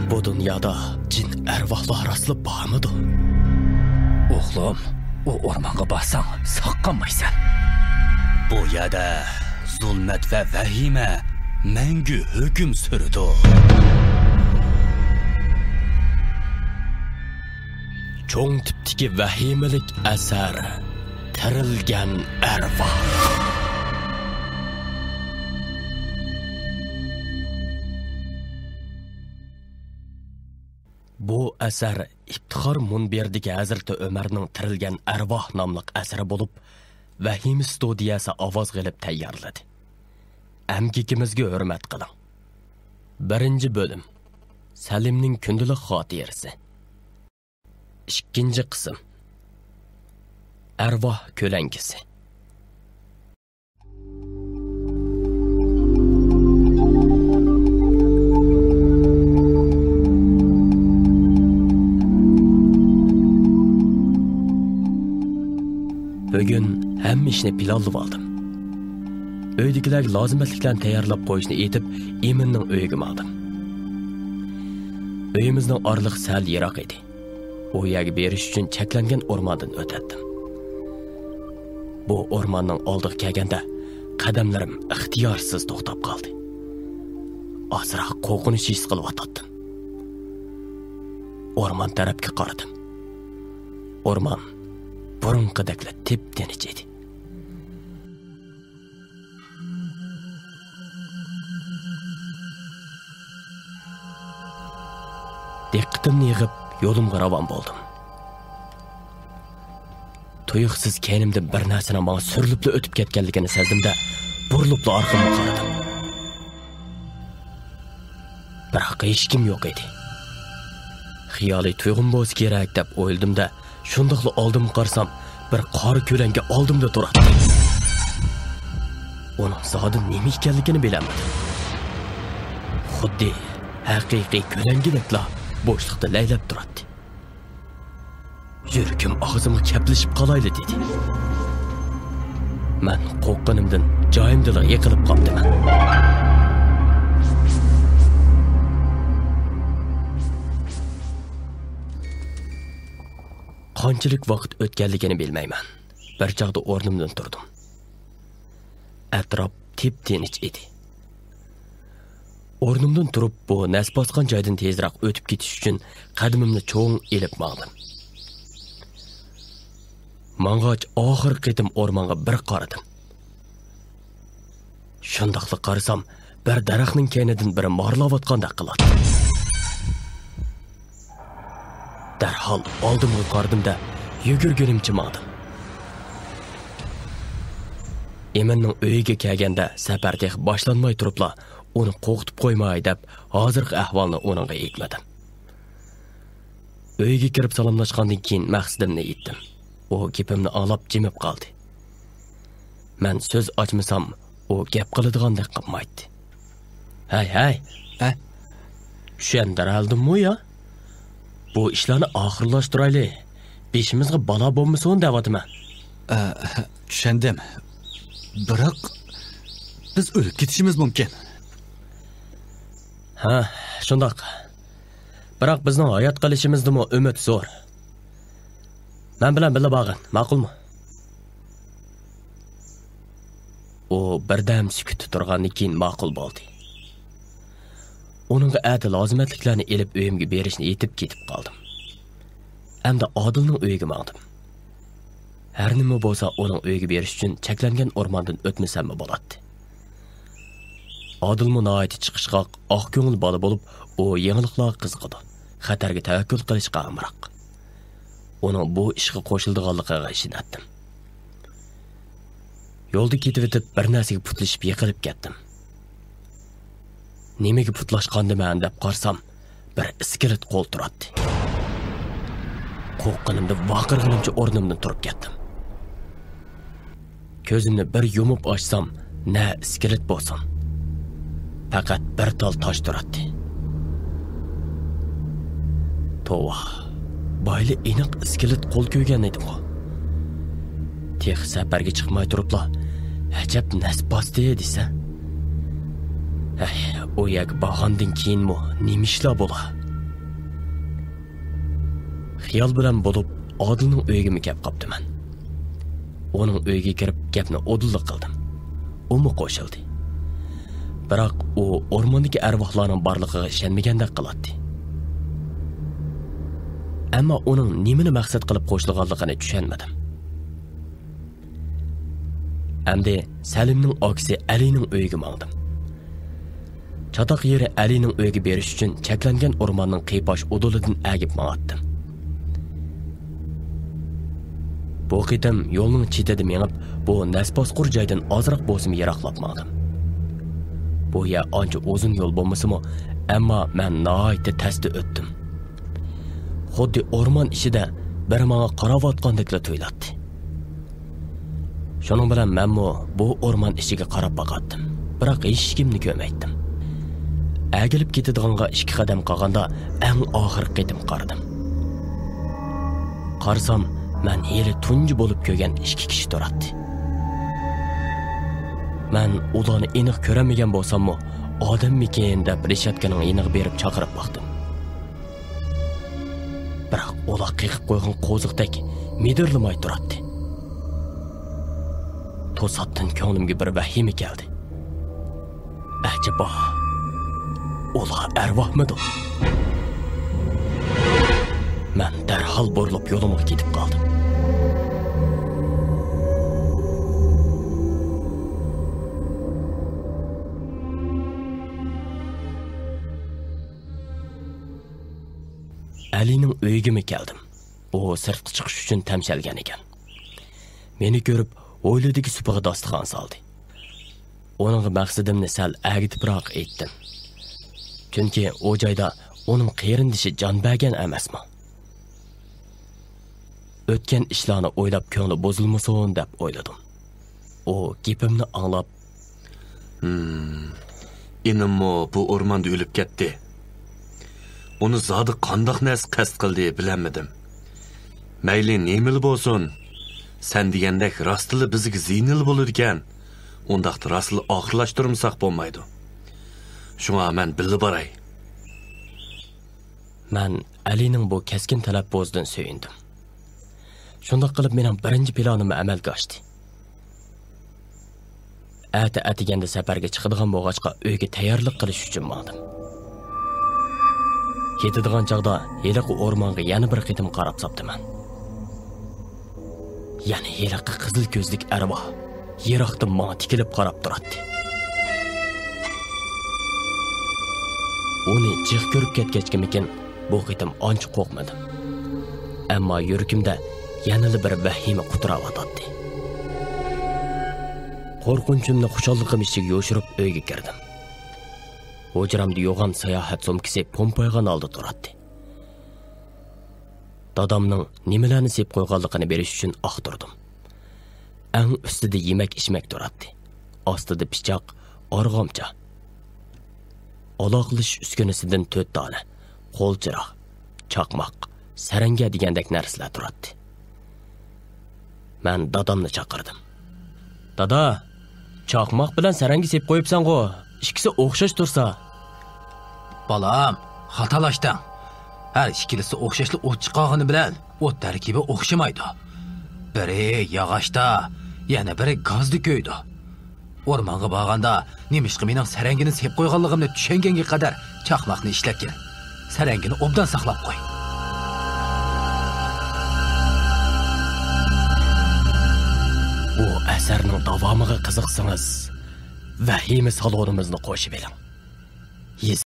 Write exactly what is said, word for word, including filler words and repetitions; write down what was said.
بۇ دۇنيادا جىن ئەرۋاھلار راستلا بارمىدۇ؟ ئوغلۇم، ئۇ ئورمانغا بارساڭ، ساق قالمايسەن. بۇ يەردە زۇلمەت ۋە ۋەھىمە مەڭگۈ ھۆكۈم سۈرىدۇ. چوڭ تىپتىكى ۋەھىمىلىك ئەسەر، تىرىلگەن ئەرۋاھ. بۇ ئەسەر ئىپتىخار مۇنبىرىدىكى ھەزرىتى ئۆمەرنىڭ تىرىلگەن ئەرۋاھ ناملىق ئەسىرى بولۇپ، ۋەھىمە ستۇدىيەسى ئاۋازغا ئېلىپ تەييارلىدى. ئەمگىكىمىزگە ھۆرمەت قىلىڭ. بىرىنچى بۆلۈم. سەلىمنىڭ كۈندىلىك خاتىرىسى. ئىككىنچى قىسىم. ئەرۋاھ كۆلەڭگىسى. بۈگۈن ھەممە ئىشنى پىلانلىۋالدىم. ئۆيدىكىلەرگە لازىمەتلىكلەرنى تەييارلاپ قويۇشنى ئېيتىپ، ئىمىننىڭ ئۆيىگە ماڭدىم. ئۆيىمىزنىڭ ئارىلىقى سەل يىراق ئىدى. ئۇ يەرگە بېرىش ئۈچۈن چەكلەنگەن ئورماندىن ئۆتەتتىم. بۇ ئورماننىڭ ئالدىغا كەلگەندە، قەدەملىرىم ئىختىيارسىز توختاپ قالدى. ئازراق قورقۇنچ ھېس قىلىۋاتاتتىم. ئورمان تەرەپكە قارىدىم. ئورمان بۇرۇنقىدەكلا تىپتىنچ ئىدى. دىققىتىمنى يىغىپ، يولۇمغا راۋان بولدۇم. تۇيۇقسىز كەينىمدىن بىر نەرسىنىڭ ماڭا سۈرۈلۈپلا ئۆتۈپ كەتكەنلىكىنى سەزدىم-دە، بۇرۇلۇپلا ئارقامغا قارىدىم. بىراق ھېچكىم يوق ئىدى. خىيالىي تۇيغۇم بولسا كېرەك دەپ ئويلىدىم-دە، شۇنداقلا ئالدىمغا قارىسام، بىر قارا كۆلەڭگە ئالدىمدا تۇراتتى. ئۇنىڭ زادى نېمە ئىكەنلىكىنى بىلەلمىدىم. خۇددى ھەقىقىي كۆلەڭگىدەكلا بوشلۇقتا لەيلەپ تۇراتتى. يۈرىكىم ئاغزىمغا كەپلىشىپ قالايلا دېدى. مەن قورققىنىمدىن جايىمدىلا يىقىلىپ قاپتىمەن. قانچىلىك ۋاقىت ئۆتكەنلىكىنى بىلمەيمەن. بىر چاغدا ئورنۇمدىن تۇردۇم. ئەتراپ تىپتىنچ ئىدى. ئورنۇمدىن تۇرۇپ، بۇ نەس باسقان جايدىن تېزرەك ئۆتۈپ كېتىش ئۈچۈن قەدىمىمنى چوڭ ئېلىپ ماڭدىم. ماڭغاچ ئاخىرقى قېتىم ئورمانغا بىر قارىدىم. شۇنداقلا قارىسام، بىر دەرەخنىڭ كەينىدىن بىرى مارىلاۋاتقاندەك قىلاتتى. دەرھال ئالدىمغا قارىدىم-دە، يۈگۈرگىنىمچە ماڭدىم. ئىمىننىڭ ئۆيىگە كەلگەندە، سەپەر تېخى باشلانماي تۇرۇپلا، ئۇنى قورقۇتۇپ قويماي دەپ، ھازىرقى ئەھۋالنى ئۇنىڭغا ئېيتمىدىم. ئۆيگە كىرىپ سالاملاشقاندىن كېيىن مەقسىتىمنى ئېيتتىم. ئۇ گېپىمنى ئاڭلاپ جىمىپ قالدى. مەن سۆز ئاچمىسام، ئۇ گەپ قىلىدىغاندەك قىلمايتتى. ھەي، ھەي! ھە؟ چۈشەندۈرەلدىممۇ يا؟ بۇ ئىشلارنى ئاخىرلاشتۇرايلى. بېشىمىزغا بالا بولمىسۇن دەۋاتىمەن. ئە، چۈشەندىم. بىراق، بىز ئۆلۈپ كېتىشىمىز مۇمكىن. ھە، شۇنداق. بىراق بىزنىڭ ھايات قېلىشىمىزدىمۇ ئۈمىد زور. مەن بىلەن بىللە بارغىن، ماقۇلمۇ؟ ئۇ بىردەم سۈكۈتتە تۇرغاندىن كېيىن ماقۇل بولدى. ئۇنىڭغا ئەتە لازىمەتلىكلەرنى ئېلىپ ئۆيۈمگە بېرىشنى ئېيتىپ كېتىپ قالدىم. ئەمدى ئادىلنىڭ ئۆيىگە ماڭدىم. ھەر نېمە بولسا ئۇنىڭ ئۆيىگە بېرىش ئۈچۈن چەكلەنگەن ئورماندىن ئۆتمىسەممۇ بولاتتى. ئادىلمۇ ناھايىتى چىقىشقاق، ئاق كۆڭۈل بالا بولۇپ، ئۇ يېڭىلىقلارغا قىزىقىدۇ، خەتەرگە تەۋەككۈل قىلىشقا ئامراق. ئۇنىڭ بۇ ئىشقا قوشۇلىدىغانلىقىغا ئىشىنەتتىم. يولدا كېتىۋېتىپ، بىر نەرسىگە پۇتلىشىپ يىقىلىپ كەتتىم. نېمىگە پۇتلاشقاندىمەن دەپ قارىسام، بىر ئىسكىلىت قول تۇراتتى. قورققىنىمدىن ۋارقىرىغىنىمچە ئورنۇمدىن تۇرۇپ كەتتىم. كۆزۈمنى بىر يۇمۇپ ئاچسام، نە ئىسكىلىت بولسۇن، پەقەت بىر تال تاش تۇراتتى. توۋا، بايىلا ئېنىق ئىسكىلىت قول كۆرگەن ئىدىمغۇ. تېخى سەپەرگە چىقماي تۇرۇپلا، ئەجەب نەس باستى دېسە. ھەي، ئۇ يەرگە بارغاندىن كېيىنمۇ نېمە ئىشلار بولا؟ خىيال بىلەن بولۇپ ئادىلنىڭ ئۆيىگىمۇ كەپ قاپتىمەن. ئۇنىڭ ئۆيىگە كىرىپ گەپنى ئۇدۇللا قىلدىم. ئۇمۇ قوشۇلدى. بىراق ئۇ ئورماندىكى ئەرۋاھلارنىڭ بارلىقىغا ئىشەنمىگەندەك قىلاتتى. ئەمما ئۇنىڭ نېمىنى مەقسەت قىلىپ قوشۇلغانلىقىنى چۈشەنمىدىم. ئەمدى سەلىمنىڭ ئاكىسى ئەلىنىڭ ئۆيىگە ماڭدىم. چاتاق يېرى ئەلىنىڭ ئۆيىگە بېرىش ئۈچۈن چەكلەنگەن ئورماننىڭ قىيپاش ئۇدۇلىدىن ئەگىپ ماڭاتتىم. بۇ قېتىم يولنىڭ چېتىدە مېڭىپ، بۇ نەس پاسقۇر جايدىن ئازراق بولسىمۇ يىراقلاپ ماڭدىم. بۇ يەر ئانچە ئۇزۇن يول بولمىسىمۇ، ئەمما مەن ناھايىتى تەستە ئۆتتۈم. خۇددى ئورمان ئىچىدە بىرى ماڭا قاراۋاتقاندەكلا تۇيۇلاتتى. شۇنىڭ بىلەن مەنمۇ بۇ ئورمان ئىچىگە قاراپ باقاتتىم، بىراق ھېچكىمنى كۆرمەيتتىم. ئەگىلىپ كېتىدىغانغا ئىككى قەدەم قالغاندا ئەڭ ئاخىرقى قېتىم قارىدىم. قارىسام، مەن ھېلى تۇنجى بولۇپ كۆرگەن ئىككى كىشى تۇراتتى. مەن ئۇلارنى ئېنىق كۆرەلمىگەن بولساممۇ، ئادەممىكىن دەپ رېشاتكىنىڭ يېنىغا بېرىپ چاقىرىپ باقتىم. بىراق ئۇلار قېقىپ قويغان قوزۇقتەك مىدىرلىماي تۇراتتى. توساتتىن كۆڭلۈمگە بىر ۋەھىمە كەلدى. ئەجەبا، ئۇلار ئەرۋاھمىدۇ؟ مەن دەرھال بۇرۇلۇپ يولۇمغا كېتىپ قالدىم. ئەلىنىڭ ئۆيىگىمۇ كەلدىم. ئۇ سىرتقا چىقىش ئۈچۈن تەمشەلگەن ئىكەن. مېنى كۆرۈپ، ھويلىدىكى سۇپىغا داستىخان سالدى. ئۇنىڭغا مەقسىتىمنى سەل ئەگىتىپراق ئېيتتىم. چۈنكى ئۇ جايدا ئۇنىڭ قېرىندىشى جان بەرگەن ئەمەسمۇ؟ ئۆتكەن ئىشلارنى ئويلاپ كۆڭلى بۇزۇلمىسۇن دەپ ئويلىدىم. ئۇ گېپىمنى ئاڭلاپ، ھىم، ئىنىممۇ بۇ ئورماندا ئۆلۈپ كەتتى. ئۇنى زادى قانداق نەرسە قەست قىلدى بىلەلمىدىم. مەيلى نېمىلا بولسۇن، سەن دېگەندەك راستلا بىزگە زىيىنىلا بولىدىكەن، ئۇنداقتا راستلا ئاخىرلاشتۇرمىساق بولمايدۇ. شۇڭا مەن بىللە باراي. مەن ئەلىنىڭ بۇ كەسكىن تەلەپپۇزىدىن سۆيۈندۈم. شۇنداق قىلىپ مېنىڭ بىرىنچى پىلانىممۇ ئەمەلگە ئاشتى. ئەتە ئەتىگەندە سەپەرگە چىقىدىغان بولغاچقا، ئۆيگە تەييارلىق قىلىش ئۈچۈن ماڭدىم. كېتىدىغان چاغدا ھېلىقى ئورمانغا يەنە بىر قېتىم قاراپ ساپتىمەن. يەنە ھېلىقى قىزىل كۆزلۈك ئەرۋاھ يىراقتىن ماڭا تىكىلىپ قاراپ تۇراتتى. ئۇنى جىق كۆرۈپ كەتكەچكىمىكىن، بۇ قېتىم ئانچە قورقمىدىم. ئەمما يۈرىكىمدە يەنىلا بىر ۋەھىمە قۇتراۋاتاتتى. قورقۇنچۇمنى خۇشاللىقىم ئىچىگە يوشۇرۇپ ئۆيگە كىردىم. ھۇجرامدا يوغان ساياھەت سومكىسى پومپايغان ھالدا تۇراتتى. دادامنىڭ نېمىلەرنى سېلىپ قويغانلىقىنى بىلىش ئۈچۈن ئاختۇردۇم. ئەڭ ئۈستىدە يېمەك-ئىچمەك تۇراتتى. ئاستىدا پىچاق، ئارغامچا، ئالاقىلىشىش ئۈسكۈنىسىدىن تۆت دانە، قول چىراغ، چاقماق، سەرەڭگە دېگەندەك نەرسىلەر تۇراتتى. مەن دادامنى چاقىردىم. دادا، چاقماق بىلەن سەرەڭگە سېلىپ قويۇپسەنغۇ، ئىككىسى ئوخشاش تۇرسا. بالام، خاتالاشتىڭ. ھەر ئىككىلىسى ئوخشاشلا ئوت چىقارغىنى بىلەن ئوت تەركىبى ئوخشىمايدۇ. بىرى ياغاچتا، يەنە بىرى گازدا كۆيىدۇ. ئورمانغا بارغاندا نېمىشقا مېنىڭ سەرەڭگىنى سېلىپ قويغانلىقىمنى چۈشەنگەنگە قەدەر چاقماقنى ئىشلەتكىن. سەرەڭگىنى ئوبدان ساقلاپ قوي. بۇ ئەسەرنىڭ داۋامىغا قىزىقسىڭىز، ۋەھىمە سالونىمىزنى قوشۇۋېلىڭ.